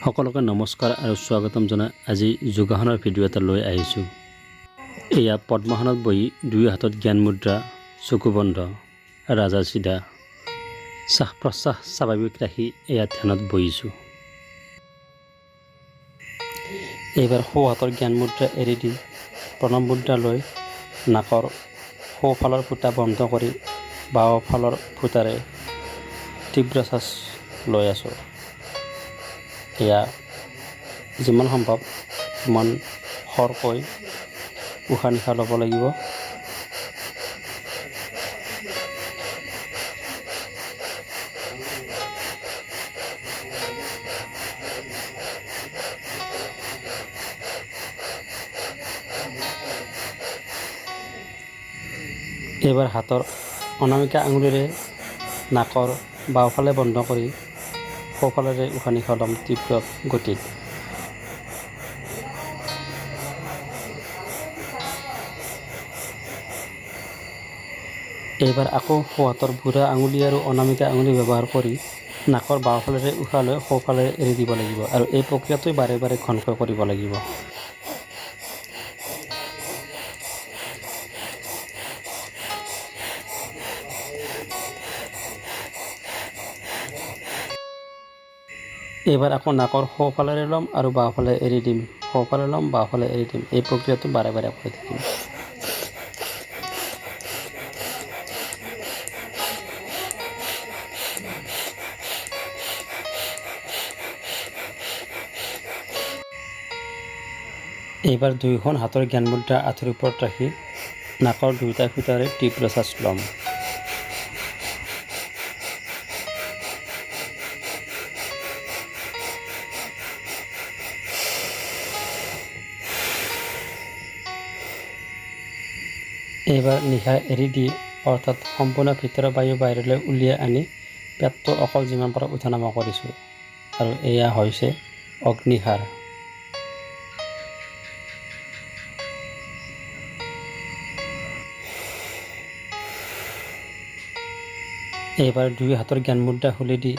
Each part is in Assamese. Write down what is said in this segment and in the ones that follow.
সকলোকে নমস্কাৰ আৰু স্বাগতম জনাই আজি যোগাসনৰ ভিডিঅ' এটা লৈ আহিছোঁ। এয়া পদ্মাসনত বহি দুই হাতত জ্ঞান মুদ্ৰা, চকু বন্ধ, ৰাজা চিধা, শ্বাস প্ৰশ্বাস স্বাভাৱিক ৰাখি এয়া ধ্যানত বহিছোঁ। এইবাৰ সোঁ হাতৰ জ্ঞান মুদ্ৰা এৰি দি প্ৰণাম মুদ্ৰা লৈ নাকৰ সোঁফালৰ ফুটা বন্ধ কৰি বাওঁফালৰ ফুটাৰে তীব্ৰ শ্বাস লৈ আছোঁ। এয়া যিমান সম্ভৱ সিমান খৰকৈ উশাহ নিশাহ ল'ব লাগিব। এইবাৰ হাতৰ অনামিকা আঙুলিৰে নাকৰ বাওঁফালে বন্ধ কৰি সোঁফালেৰে উশাহ নিশাহ ল'ম তীব্ৰ গতিত। এইবাৰ আকৌ সোঁ হাতৰ বুঢ়া আঙুলি আৰু অনামিকা আঙুলি ব্যৱহাৰ কৰি নাকৰ বাওঁফালেৰে উশাহ লৈ সোঁফালেৰে এৰি দিব লাগিব আৰু এই প্ৰক্ৰিয়াটো বাৰে বাৰে ঘনকৈ কৰিব লাগিব। এইবাৰ আকৌ নাকৰ সোঁফালেৰে ল'ম আৰু বাওঁফালে এৰি দিম, সোঁফালে ল'ম, বাওঁফালে এৰি দিম। এই প্ৰক্ৰিয়াটো বাৰে বাৰে কৰি থাকিম। এইবাৰ দুয়োখন হাতৰ জ্ঞান মুদ্ৰা আঁঠুৰ ওপৰত ৰাখি নাকৰ দুয়োটা ফুটাৰে তীব্ৰ শ্বাস ল'ম। এইবাৰ নিশাহ এৰি দি, অৰ্থাৎ সম্পূৰ্ণ ভিতৰৰ বায়ু বাহিৰলৈ উলিয়াই আনি পেটটো অকল যিমান পাৰোঁ উঠা নমা কৰিছোঁ আৰু এয়া হৈছে অগ্নিসাৰ। এইবাৰ দুই হাতৰ জ্ঞান মুদ্ৰা খুলি দি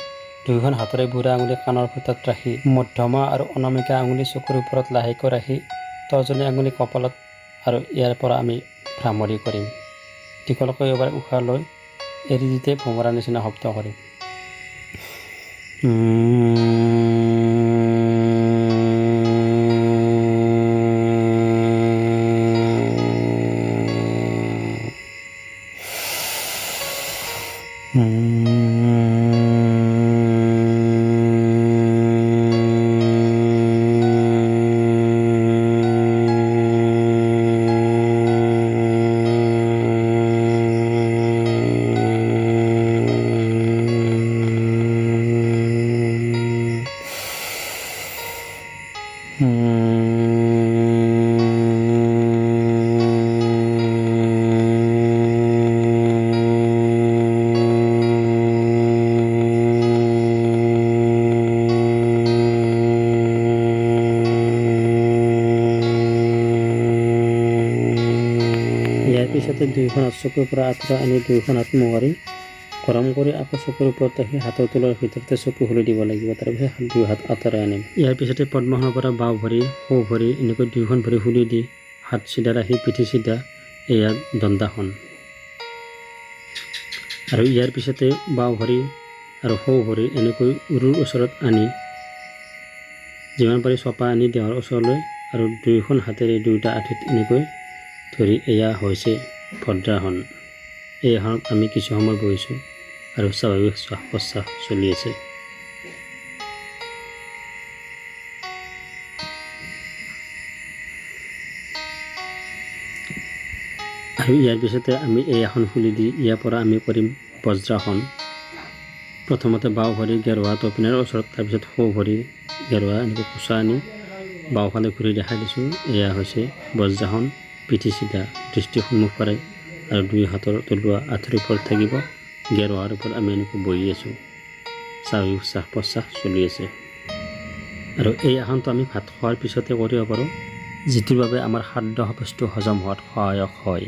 দুয়োখন হাতৰে বুঢ়া আঙুলি কাণৰ ফুটাত ৰাখি মধ্যমা আৰু অনামিকা আঙুলি চকুৰ ওপৰত লাহেকৈ ৰাখি তৰ্জনী আঙুলি কপালত আৰু ইয়াৰ পৰা আমি ভ্ৰামৰি কৰিম। দীঘলকৈ এবাৰ উশাহ লৈ এৰি দিতে ভোমোৰাৰ নিচিনা শব্দ কৰিম। ইয়াৰ পিছতে দুয়োখন হাত চকুৰ পৰা আঁতৰাই আনি দুয়োখন হাত মোহাৰি গৰম কৰি আকৌ চকুৰ ওপৰত ৰাখি হাতৰ তলৰ ভিতৰতে চকু খুলি দিব লাগিব। তাৰপিছত দুই হাত আঁতৰাই আনিম। ইয়াৰ পিছতে পদ্মাসনৰ পৰা বাওঁ ভৰি, সোঁ ভৰি এনেকৈ দুয়োখন ভৰি খুলি দি হাত চিধা ৰাখি পিঠি চিধা, এয়া দণ্ডাসন। আৰু ইয়াৰ পিছতে বাওঁ ভৰি আৰু সোঁ ভৰি এনেকৈ উৰুৰ ওচৰত আনি যিমান পাৰি চপা আনি দেহৰ ওচৰলৈ আৰু দুয়োখন হাতেৰে দুয়োটা আঁঠুত এনেকৈ ধৰি এয়া হৈছে ভদ্ৰাসন। এই আসনত আমি কিছু সময় বহিছোঁ আৰু স্বাভাৱিক শ্বাস প্ৰশ্বাস চলি আছে। আৰু ইয়াৰ পিছতে আমি এই আসন খুলি দি ইয়াৰ পৰা আমি কৰিম বজ্ৰাসন। প্ৰথমতে বাওঁ ভৰি গেৰুৱা টপিনাৰ ওচৰত, তাৰপিছত সোঁ ভৰি গেৰুৱা এনেকৈ কোঁচা আনি বাওঁফালে ঘূৰি দেখাই দিছোঁ। এয়া হৈছে বজ্ৰাসন। পিঠি চিধা, দৃষ্টি সন্মুখ পাৰে আৰু দুই হাতৰ তলুৱা আঁঠুৰ ওপৰত থাকিব। গেৰুৱাৰ ওপৰত আমি এনেকৈ বহি আছোঁ। স্বাভাৱিক শ্বাস প্ৰশ্বাস চলি আছে। আৰু এই আসনটো আমি ভাত খোৱাৰ পিছতে কৰিব পাৰোঁ, যিটোৰ বাবে আমাৰ খাদ্য বস্তু হজম হোৱাত সহায়ক হয়।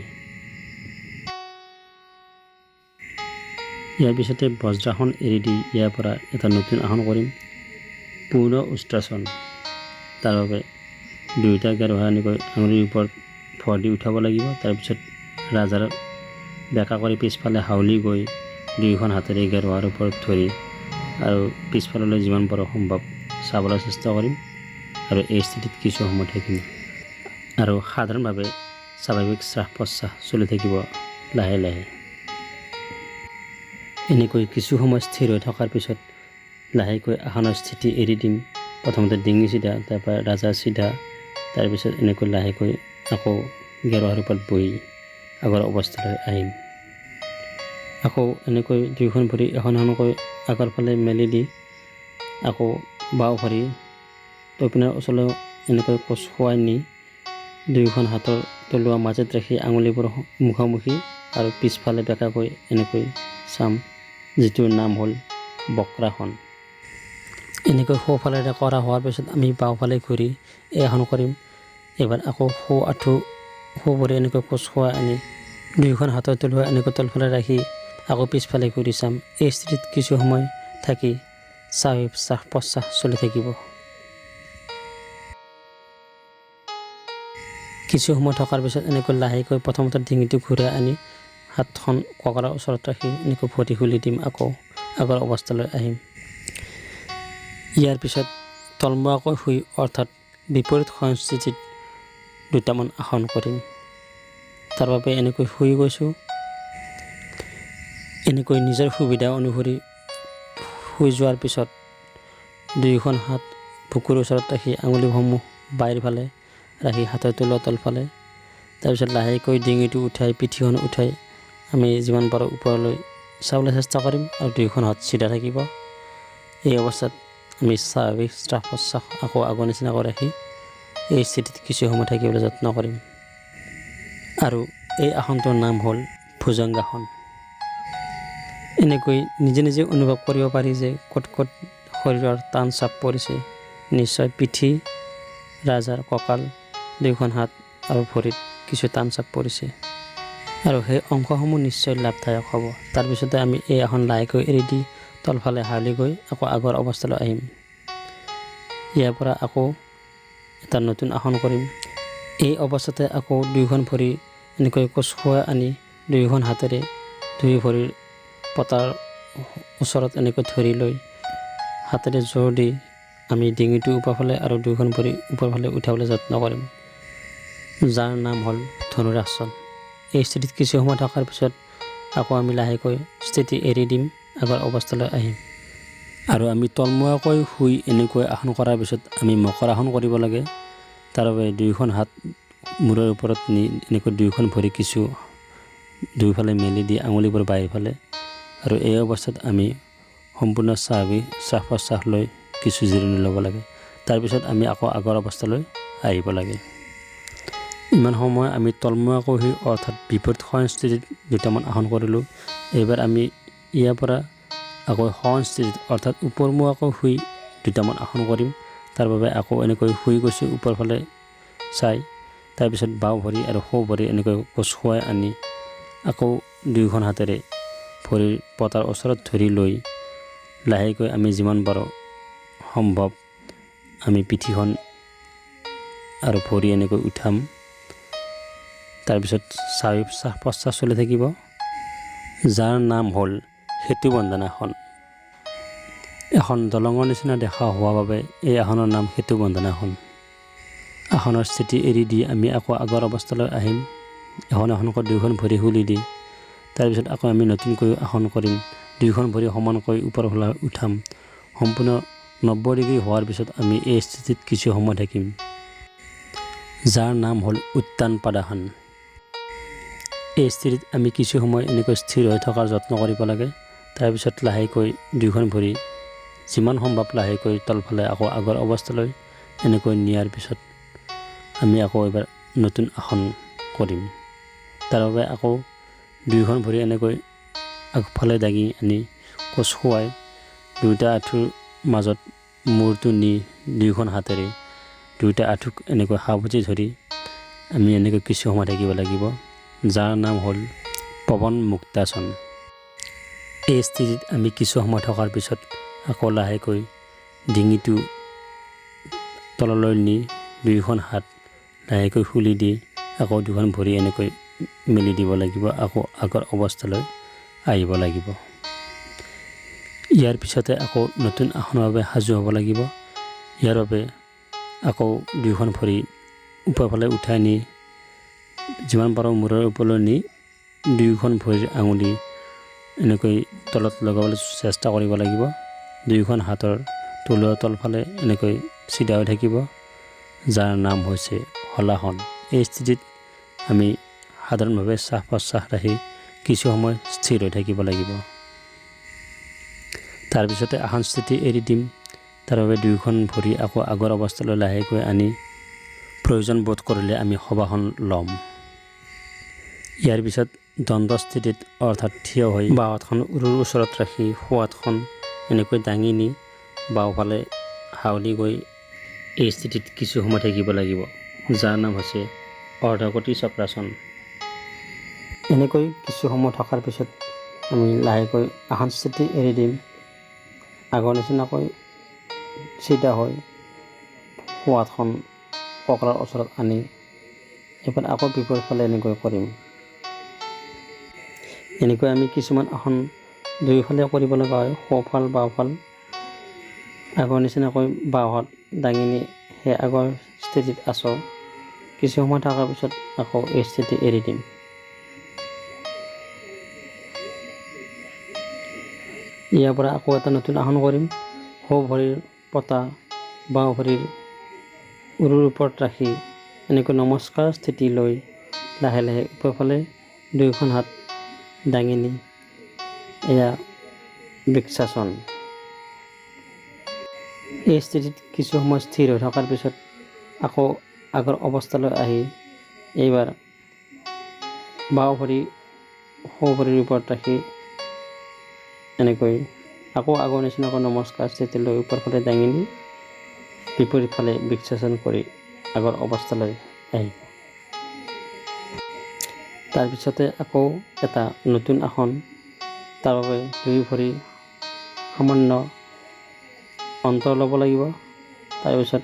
ইয়াৰ পিছতে বজ্ৰাসন এৰি দি ইয়াৰ পৰা এটা নতুন আসন কৰিম। পূৰ্ণ উষ্ট্ৰাসন। তাৰ বাবে দুয়োটা গেৰুৱা এনেকৈ আঙুলিৰ ওপৰত ভৰ দি উঠাব লাগিব। তাৰপিছত ৰাজহাড় বেঁকা কৰি পিছফালে হাউলি গৈ দুয়োখন হাতেৰে গেৰুৱাৰ ওপৰত ধৰি আৰু পিছফাললৈ যিমান পাৰোঁ সম্ভৱ চাবলৈ চেষ্টা কৰিম আৰু এই স্থিতিত কিছু সময় থাকিম আৰু সাধাৰণভাৱে স্বাভাৱিক শ্বাস প্ৰশ্বাস চলি থাকিব লাহে লাহে। এনেকৈ কিছু সময় স্থিৰ হৈ থকাৰ পিছত লাহেকৈ আসনৰ স্থিতি এৰি দিম। প্ৰথমতে ডিঙি চিধা, তাৰপৰা ৰাজহাড় চিধা, তাৰপিছত এনেকৈ লাহেকৈ আকৌ গেৰুৱাৰ ওপৰত বহি আগৰ অৱস্থালৈ আহিম। আকৌ এনেকৈ দুয়োখন ভৰি এখন এখনকৈ আগৰ ফালে মেলি দি আকৌ বাওঁ ভৰি তপিনাৰ ওচৰলৈ এনেকৈ কোচ খুৱাই নি দুয়োখন হাতৰ তলুৱা মাজত ৰাখি আঙুলিবোৰ মুখামুখি আৰু পিছফালে বেঁকাকৈ এনেকৈ চাম, যিটোৰ নাম হ'ল বক্ৰাসন। এনেকৈ সোঁফালেৰে কৰা হোৱাৰ পিছত আমি বাওঁফালে ঘূৰি এই আসন কৰিম। এইবাৰ আকৌ সোঁ আঁঠু সোঁ ভৰি এনেকৈ কোচ খুৱাই আনি দুয়োখন হাতৰ তলুৱা এনেকৈ তলফালে ৰাখি আকৌ পিছফালে ঘূৰি চাম। এই স্থিতিত কিছু সময় থাকি স্বাভাৱিক শ্বাস প্ৰশ্বাস চলি থাকিব। কিছু সময় থকাৰ পিছত এনেকৈ লাহেকৈ প্ৰথমতে ডিঙিটো ঘূৰাই আনি হাতখন কঁকালৰ ওচৰত ৰাখি এনেকৈ ভৰি খুলি দিম, আকৌ আগৰ অৱস্থালৈ আহিম। ইয়াৰ পিছত তলমুৱাকৈ শুই অৰ্থাৎ বিপৰীত শয়ন স্থিতিত দুটামান আসন কৰিম। তাৰ বাবে এনেকৈ শুই গৈছোঁ। এনেকৈ নিজৰ সুবিধা অনুসৰি শুই যোৱাৰ পিছত দুয়োখন হাত বুকুৰ ওচৰত ৰাখি আঙুলিসমূহ বাহিৰফালে ৰাখি হাতৰ তলুৱা তলফালে, তাৰপিছত লাহেকৈ ডিঙিটো উঠাই পিঠিখন উঠাই আমি যিমান পাৰোঁ ওপৰলৈ চাবলৈ চেষ্টা কৰিম আৰু দুয়োখন হাত চিধা থাকিব। এই অৱস্থাত আমি স্বাভাৱিক শ্বাস প্ৰশ্বাস আকৌ আগৰ নিচিনাকৈ ৰাখি এই স্থিতিত কিছু সময় থাকিবলৈ যত্ন কৰিম। আৰু এই আসনটোৰ নাম হ'ল ভুজংগাসন। এনেকৈ নিজে নিজে অনুভৱ কৰিব পাৰি যে ক'ত ক'ত শৰীৰৰ টান চাপ পৰিছে। নিশ্চয় পিঠি, ৰাজহাড়, কঁকাল, দুয়োখন হাত আৰু ভৰিত কিছু টান চাপ পৰিছে আৰু সেই অংশসমূহ নিশ্চয় লাভদায়ক হ'ব। তাৰপিছতে আমি এই আসন লাহেকৈ এৰি দি তলফালে হাউলি গৈ আকৌ আগৰ অৱস্থালৈ আহিম। ইয়াৰ পৰা আকৌ এটা নতুন আসন কৰিম। এই অৱস্থাতে আকৌ দুয়োখন ভৰি এনেকৈ কোচ খুৱাই আনি দুয়োখন হাতেৰে দুই ভৰিৰ পতাৰ ওচৰত এনেকৈ ধৰি লৈ হাতেৰে জোৰ দি আমি ডিঙিটো ওপৰফালে আৰু দুয়োখন ভৰি ওপৰফালে উঠাবলৈ যত্ন কৰিম, যাৰ নাম হ'ল ধনুৰাসন। এই স্থিতিত কিছু সময় থকাৰ পিছত আকৌ আমি লাহেকৈ স্থিতি এৰি দিম, আগৰ অৱস্থালৈ আহিম। আৰু আমি তলমুৱাকৈ শুই এনেকৈ আসন কৰাৰ পিছত আমি মকৰ আসন কৰিব লাগে। তাৰ বাবে দুয়োখন হাত মূৰৰ ওপৰত নি এনেকৈ দুয়োখন ভৰি কিছু দুয়োফালে মেলি দি আঙুলিবোৰ বাহিৰফালে, আৰু এই অৱস্থাত আমি সম্পূৰ্ণ স্বাভাৱিক শ্বাস প্ৰশ্বাস লৈ কিছু জিৰণি ল'ব লাগে। তাৰপিছত আমি আকৌ আগৰ অৱস্থালৈ আহিব লাগে। ইমান সময় আমি তলমুৱাকৈ শুই অৰ্থাৎ বিপৰীত শয়ন স্থিতিত দুটামান আসন কৰিলোঁ। এইবাৰ আমি ইয়াৰ পৰা আকৌ শয়ন স্থিতিত অৰ্থাৎ ওপৰমুৱাকৈ শুই দুটামান আসন কৰিম। তাৰ বাবে আকৌ এনেকৈ শুই গৈছোঁ ওপৰফালে চাই, তাৰপিছত বাওঁ ভৰি আৰু সোঁ ভৰি এনেকৈ কোচ খুৱাই আনি আকৌ দুয়োখন হাতেৰে ভৰিৰ পতাৰ ওচৰত ধৰি লৈ লাহেকৈ আমি যিমান পাৰোঁ সম্ভৱ আমি পিঠিখন আৰু ভৰি এনেকৈ উঠাম। তাৰপিছত স্বাভাৱিক শ্বাস প্ৰশ্বাস চলি থাকিব, যাৰ নাম হ'ল সেতু বন্ধনাসন। এখন দলঙৰ নিচিনা দেখা হোৱা বাবে এই আসনৰ নাম সেতু বন্ধনাসন। আসনৰ স্থিতি এৰি দি আমি আকৌ আগৰ অৱস্থালৈ আহিম। এখন এখনকৈ দুয়োখন ভৰি খুলি দি তাৰপিছত আকৌ আমি নতুনকৈ আসন কৰিম। দুয়োখন ভৰি সমানকৈ ওপৰ ফালে উঠাম। সম্পূৰ্ণ 90 ডিগ্ৰী হোৱাৰ পিছত আমি এই স্থিতিত কিছু সময় থাকিম, যাৰ নাম হ'ল উত্তান পাদাসন। এই স্থিতিত আমি কিছু সময় এনেকৈ স্থিৰ হৈ থকাৰ যত্ন কৰিব লাগে। তাৰপিছত লাহেকৈ দুয়োখন ভৰি যিমান সম্ভৱ লাহেকৈ তলফালে আকৌ আগৰ অৱস্থালৈ এনেকৈ নিয়াৰ পিছত আমি আকৌ এবাৰ নতুন আসন কৰিম। তাৰ বাবে আকৌ দুয়োখন ভৰি এনেকৈ আগফালে দাঙি আনি কোচ খুৱাই দুয়োটা আঁঠুৰ মাজত মূৰটো নি দুয়োখন হাতেৰে দুয়োটা আঁঠুক এনেকৈ সাৱটি ধৰি আমি এনেকৈ কিছু সময় থাকিব লাগিব, যাৰ নাম হ'ল পৱন মুক্তাসন। এই স্থিতিত আমি কিছু সময় থকাৰ পিছত আকৌ লাহেকৈ ডিঙিটো তললৈ নি দুয়োখন হাত লাহেকৈ খুলি দি আকৌ দুখন ভৰি এনেকৈ মেলি দিব লাগিব, আকৌ আগৰ অৱস্থালৈ আহিব লাগিব। ইয়াৰ পিছতে আকৌ নতুন আসনৰ বাবে সাজু হ'ব লাগিব। ইয়াৰ বাবে আকৌ দুয়োখন ভৰি ওপৰফালে উঠাই নি যিমান পাৰোঁ মূৰৰ ওপৰলৈ নি দুয়োখন ভৰিৰ আঙুলি এনেকৈ তলত লগাবলৈ চেষ্টা কৰিব লাগিব। দুয়োখন হাতৰ তলুৱা তলফালে এনেকৈ চিধা হৈ থাকিব, যাৰ নাম হৈছে হলাসন। এই স্থিতিত আমি সাধাৰণভাৱে শ্বাস প্ৰশ্বাস ৰাখি কিছু সময় স্থিৰ হৈ থাকিব লাগিব। তাৰপিছতে আসন স্থিতি এৰি দিম। তাৰ বাবে দুয়োখন ভৰি আকৌ আগৰ অৱস্থালৈ লাহেকৈ আনি প্ৰয়োজন বোধ কৰিলে আমি শৱাসন ল'ম। ইয়াৰ পিছত দণ্ড স্থিতিত অৰ্থাৎ থিয় হৈ বাওঁ হাতখন উৰুৰ ওচৰত ৰাখি সোঁ হাতখন এনেকৈ দাঙি নি বাওঁফালে হাউলি গৈ এই স্থিতিত কিছু সময় থাকিব লাগিব, যাৰ নাম হৈছে অৰ্ধকোটি চক্ৰাসন। এনেকৈ কিছু সময় থকাৰ পিছত আমি লাহেকৈ আসন স্থিতি এৰি দিম। আগৰ নিচিনাকৈ চিধা হৈ সোঁহাতখন কঁকালৰ ওচৰত আনি এইবাৰ আকৌ বিপৰীত ফালে এনেকৈ কৰিম। এনেকৈ আমি কিছুমান আসন দুয়োফালে কৰিব লগা হয়, সোঁফাল বাওঁফাল। আগৰ নিচিনাকৈ বাওঁহাত দাঙি নি সেই আগৰ স্থিতিত আছোঁ। কিছু সময় থকাৰ পিছত আকৌ এই স্থিতি এৰি দিম। ইয়াৰ পৰা আকৌ এটা নতুন আসন কৰিম। সোঁ ভৰিৰ পতা বাওঁ ভৰিৰ উৰুৰ ওপৰত ৰাখি এনেকৈ নমস্কাৰ স্থিতি লৈ লাহে লাহে ওপৰফালে দুয়োখন হাত দাঙি নি এয়া বৃক্ষাসন। এই স্থিতিত কিছু সময় স্থিৰ হৈ থকাৰ পিছত আকৌ আগৰ অৱস্থালৈ আহি এইবাৰ বাওঁ ভৰি সোঁ ভৰিৰ ওপৰত ৰাখি এনেকৈ আকৌ আগৰ নিচিনাকৈ নমস্কাৰ স্থিতি লৈ ওপৰফালে দাঙি নি বিপৰীত ফালে বৃক্ষাসন কৰি আগৰ অৱস্থালৈ আহিব। তাৰপিছতে আকৌ এটা নতুন আসন। তাৰ বাবে দুই ভৰি সামান্য অন্তৰ ল'ব লাগিব। তাৰপিছত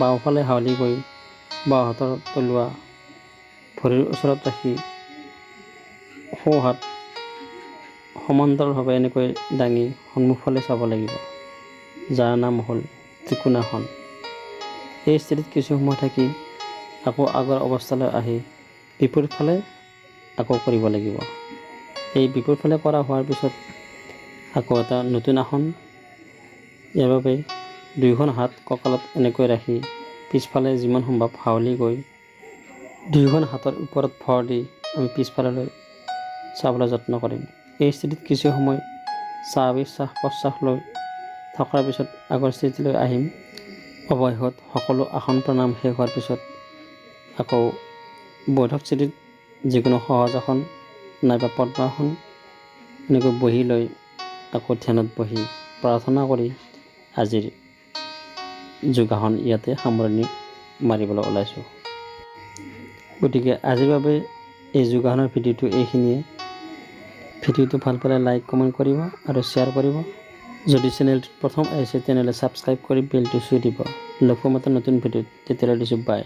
বাওঁফালে হাউলি গৈ বাওঁ হাতৰ তলুৱা ভৰিৰ ওচৰত ৰাখি সোঁ হাত সমান্তৰালভাৱে এনেকৈ দাঙি সন্মুখফালে চাব লাগিব, যাৰ নাম হ'ল ত্ৰিকোণাসন। এই স্থিতিত কিছু সময় থাকি আকৌ আগৰ অৱস্থালৈ আহি বিপৰীত ফালে আকৌ কৰিব লাগিব। এই বিপৰীত ফালে কৰা হোৱাৰ পিছত আকৌ এটা নতুন আসন। ইয়াৰ বাবে দুয়োখন হাত কঁকালত এনেকৈ ৰাখি পিছফালে যিমান সম্ভৱ হাউলি গৈ দুয়োখন হাতৰ ওপৰত ভৰ দি আমি পিছফাললৈ চাবলৈ যত্ন কৰিম। এই স্থিতিত কিছু সময় স্বাভাৱিক শ্বাস প্ৰশ্বাস লৈ থকাৰ পিছত আগৰ স্থিতিলৈ আহিম। অৱশেষত সকলো আসন প্ৰণাম শেষ হোৱাৰ পিছত আকৌ বৈঠক স্থিতিত যিকোনো সহজ আসন নাইবা পদ্মাসন এনেকৈ বহি লৈ আকৌ ধ্যানত বহি প্ৰাৰ্থনা কৰি আজিৰ যোগাসন ইয়াতে সামৰণি মাৰিবলৈ ওলাইছোঁ। গতিকে আজিৰ বাবে এই যোগাসনৰ ভিডিঅ'টো এইখিনিয়ে। ভিডিঅ'টো ভাল পালে লাইক, কমেণ্ট কৰিব আৰু শ্বেয়াৰ কৰিব। যদি চেনেলটোত প্ৰথম আহিছে, তেনেহ'লে ছাবস্ক্ৰাইব কৰি বেলটো চুই দিব। লগ পাম এটা নতুন ভিডিঅ'ত। তেতিয়ালৈ দিছোঁ, বাই।